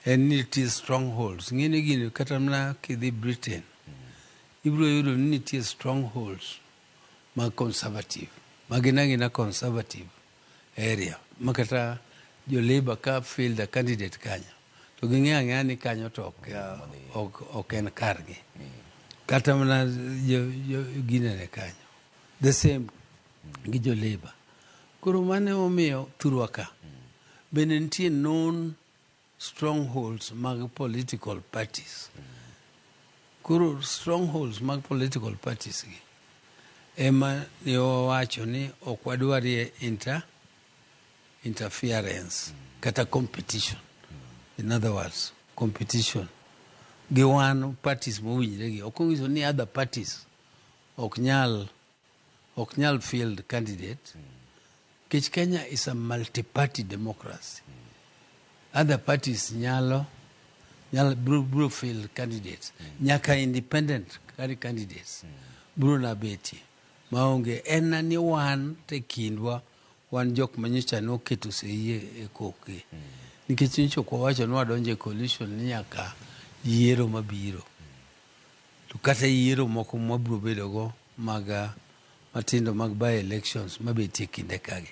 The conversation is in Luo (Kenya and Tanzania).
En ni nitie strongholds. Ng'eni gini kata mana kidhi Britain, ibiro yudo ni nitie strongholds mag Conservative, ma gin agina Conservative area, ma kata jo Labour ka field a candidate kanyo, to ging'eyo ang'eya ni kanyo to ok en kargi. Kata mana jo ginene kanyo. The same gi jo Labour. Koro mano emomiyo thurwa ka bende nitie known strongholds mag political parties. Koro strongholds mag political parties gi ema ne wawacho ni ok wadwarie interference kata competition. In other words, competition gi wan parties mowinjre gi. Ok onyiso ni other parties ok nyal field candidate. Nikech Kenya is a multi-party democracy. Other parties nyalo bro field candidates. Nyaka independent candidates bro na betie. Maonge en na ni wan te kindwa wan jok manyocha noketo sei e kokgi. Nikech nyocha ok wawacho ni wadonjo e coalition ni nyaka yiero mabiro. To kata yiero moko mwabiro bedo go mag matindo mag by elections mabetie kinde kagi.